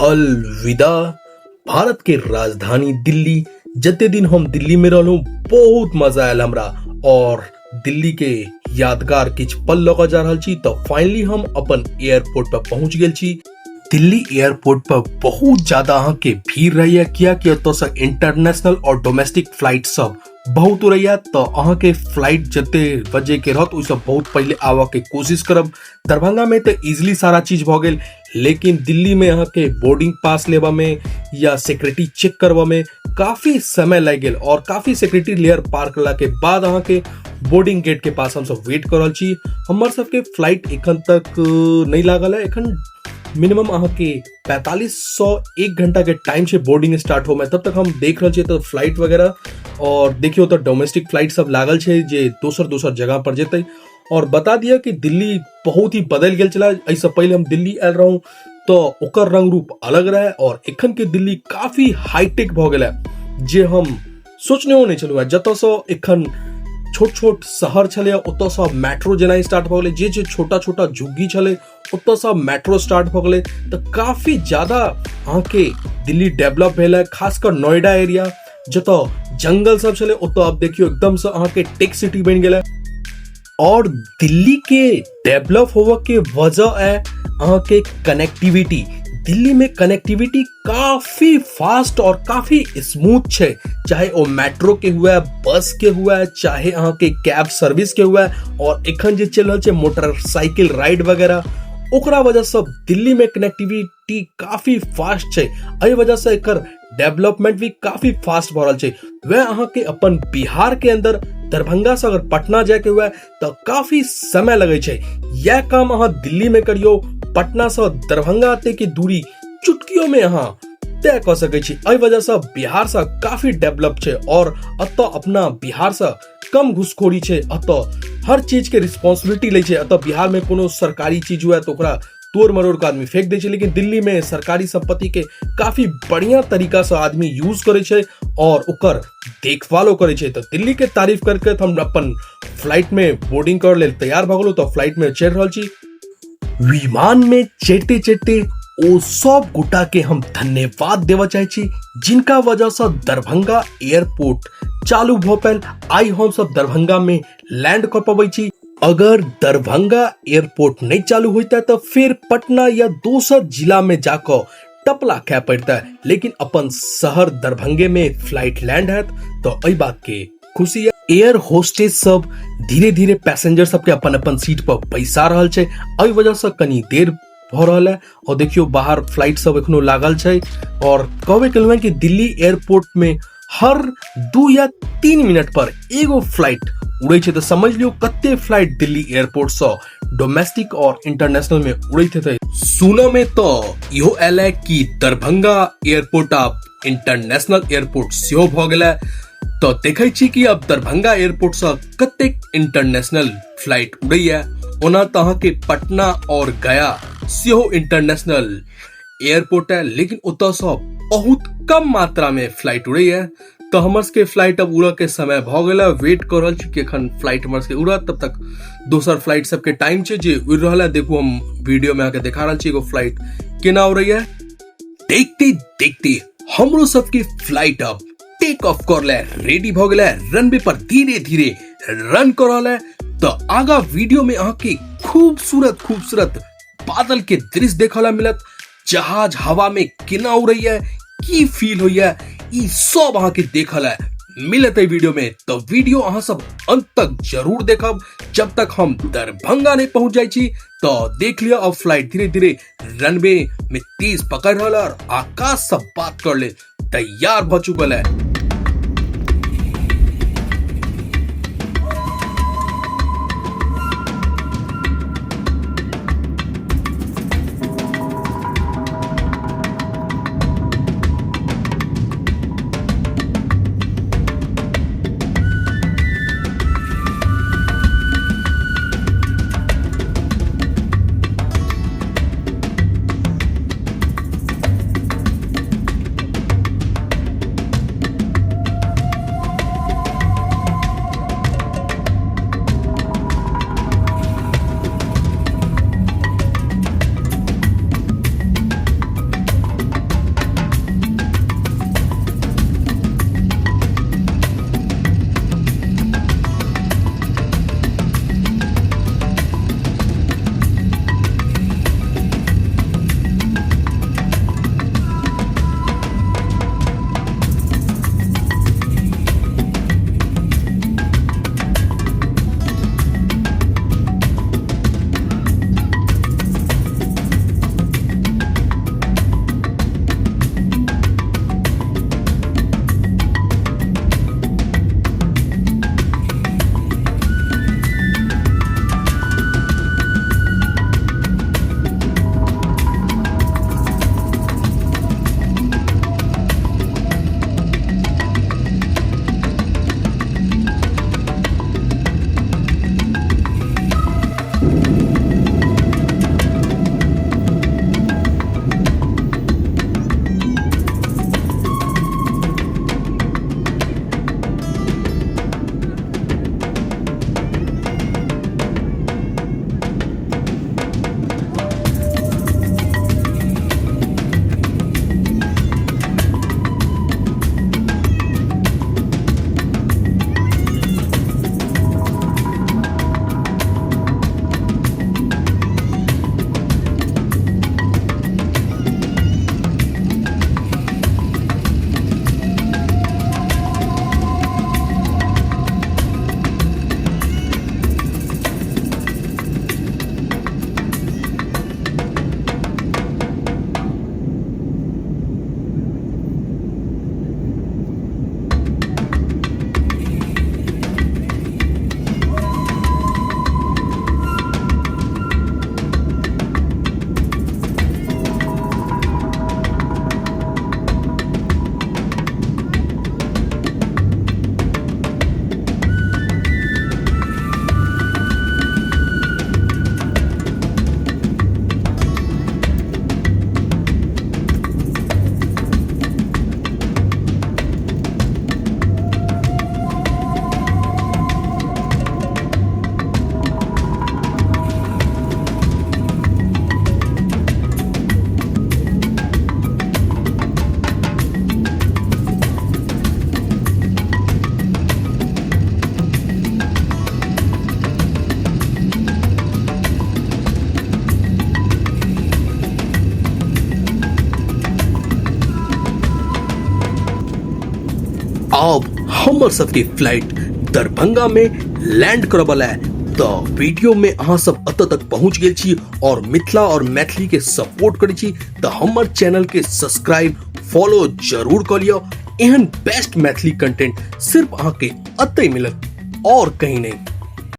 अलविदा भारत के राजधानी दिल्ली। जते दिन हम दिल्ली में रहलहुँ बहुत मजा आयल हमरा और दिल्ली के यादगार किछु पल लऽ कऽ जा रहल छी। तऽ फाइनली हम अपन एयरपोर्ट पर पहुंच गेल छी। दिल्ली एयरपोर्ट पर बहुत ज्यादा अहाँके भीड़ रहैया, कियाकि ओतऽसँ इंटरनेशनल और डोमेस्टिक फ्लाइट सब बहुत उड़ैया। तऽ अहाँके फ्लाइट जते बजे के रहत ओहिसँ बहुत पहिले आबऽ के कोशिश करब। दरभंगा में तऽ इजिली सारा चीज भऽ गेल, लेकिन दिल्ली में अहाँके बोर्डिंग पास लेबऽ में या सिक्योरिटी चेक करबऽ में काफी समय लागि गेल और काफी सिक्योरिटी लेयर पार करला के बाद अहाँके बोर्डिंग गेट के पास हमसब वेट कऽ रहल छी। हमर सबके फ्लाइट एखन तक नहि लागल है। एखन मिनिमम अहाँके 4500 1 घंटा के टाइम छै बोर्डिंग स्टार्ट होमे, तब तक हम देख रहल छियै तऽ फ्लाइट वगैरह। और देखियौ तऽ डोमेस्टिक फ्लाइट सब लागल छै जे दोसर दोसर जगह पर जेतै। और बता दिअ कि दिल्ली बहुत ही बदलि गेल छलै। एहिसँ पहिले हम दिल्ली आयल रहूँ तऽ ओकर रंग रूप अलग रहै और एखन के दिल्ली काफी हाईटेक भऽ गेल है, जे हम सोचनेहो नहि छलहुँ हेँ। जतऽसँ एखन छोट छोट शहर छलै ओतऽसँ मेट्रो जेनाइ स्टार्ट भऽ गेलै, जे जे छोटा छोटा झुग्गी छलै ओतऽसँ मेट्रो स्टार्ट भऽ गेलै। तऽ काफी ज्यादा अहाँके दिल्ली डेवलप भेल है। खास कऽ नोएडा एरिया जतऽ जंगल सब छलै ओतऽ आब देखियौ एकदमसँ अहाँके टेक सिटी बनि गेलै। और दिल्ली के डेवलप होवऽ के वजह है अहाँके कनेक्टिविटी। दिल्ली में कनेक्टिविटी काफी फास्ट और काफी स्मूथ छै, चाहे ओ मेट्रो के हुए, बस के हुए, चाहे अहाँके कैब सर्विस के हुए। और एखन जे चलि रहल छै मोटरसाइकिल राइड वगैरह, ओकरा वजहसँ दिल्ली में कनेक्टिविटी काफी फास्ट छै। एहि वजहसँ एकर डेवलपमेंट भी काफी फास्ट भऽ रहल छै। वएह अहाँके अपन बिहार के अंदर दरभंगा से अगर पटना जायके हुए तऽ काफी समय लगै छै। यह काम अहाँ दिल्ली में करियौ, पटना से दरभंगा तक के दूरी चुटकियों में अहाँ तय कऽ सकै छी। एहि वजहसँ बिहार से काफी डेवलप छै और एतऽ अपना बिहार से कम घुसखोरी छै। एतऽ हर चीज के रिस्पॉन्सिबिलिटी लै छै। एतऽ बिहार में कोनो सरकारी चीज हुए तऽ ओकरा तोड़ मरोड़ के आदमी फेंक दै छै, लेकिन दिल्ली में सरकारी संपत्ति के काफी बढ़िया तरीका से आदमी यूज करै छै और ओकर देखभालो करै छै। तऽ दिल्ली के तारीफ करके हम अपन फ्लाइट में बोर्डिंग कर लेल तैयार भऽ गेलहुँ। तऽ फ्लाइट में चढ़ि रहल छी। विमान में चढ़ते चढ़ते ओ सब गोटा के हम धन्यवाद देबऽ चाहै छी जिनका वजह से दरभंगा एयरपोर्ट चालू भऽ पायल। आइ हम सब दरभंगा में लैंड कऽ पबै छी। अगर दरभंगा एयरपोर्ट नहीं चालू होता तो फिर पटना या दोसर जिला में जाकर टपला खाए पड़ता, लेकिन अपन शहर दरभंगे में फ्लाइट लैंड है तो एहि बात के खुशी है। एयर होस्टेस सब धीरे धीरे पैसेंजर सबके अपन अपन सीट पर बैसा रहल छै, एहि वजह से कनी देर भऽ रहल है। और देखियौ बाहर फ्लाइट सब एखनो लागल छै। और कहबे केलहुँ हेँ कि दिल्ली एयरपोर्ट में हर 2 या 3 मिनट पर एगो फ्लाइट उड़ै छै, तऽ समझ लियौ कते फ्लाइट दिल्ली एयरपोर्ट सँ डोमेस्टिक और इंटरनेशनल में उड़ैत हेतै। सुनऽ में तऽ इहो आयल है कि दरभंगा एयरपोर्ट आब इंटरनेशनल एयरपोर्ट सेहो भऽ गेल है। तऽ देखै छी कि आब दरभंगा एयरपोर्ट सँ कतेक इंटरनेशनल फ्लाइट उड़ैया। ओना तऽ अहाँके पटना और गया सेहो इंटरनेशनल एयरपोर्ट है, लेकिन ओतऽ सँ बहुत कम मात्रा में फ्लाइट उड़ैया। तऽ हमर सबके फ्लाइट अब उड़ऽ के समय भऽ गेल है। वेट कऽ रहल छी कि एखन फ्लाइट हमर सबके उड़त, तब तक दोसर फ्लाइट सबके टाइम छै जे उड़ि रहल है। देखू हम वीडियो में अहाँके देखा रहल छी एगो फ्लाइट केना उड़ैया। देखते देखते हमरो सबके फ्लाइट अब टेक ऑफ कर ले रेडी भऽ गेलै, रनवे पर धीरे धीरे रन कर रहल है। तऽ आगा वीडियो में अहाँके खूबसूरत खूबसूरत बादल के दृश्य देखऽ ला मिलत, जहाज हवा में केना उड़ैया, की फील होइया, ई सब अहाँके देखऽ ला मिलत एहि वीडियो में। तऽ वीडियो अहाँ सब अंत तक जरूर देखब जब तक हम दरभंगा नहीं पहुंच जाइ छी। तऽ देख लिअ अब फ्लाइट धीरे धीरे रनवे में तेज पकड़ रहल है और आकाश सब बात कर ले तैयार भ चुकल है। आब हमर सबके फ्लाइट दरभंगा में लैंड करबला है। तऽ वीडियो में अहाँ सब एतऽ तक पहुंच गेल छी और मिथिला और मैथिली के सपोर्ट करै छी तऽ हमर चैनल के सब्सक्राइब फॉलो जरूर कऽ लिअ। एहन बेस्ट मैथिली कंटेंट सिर्फ अहाँके एतै मिलत और कहीं नहीं।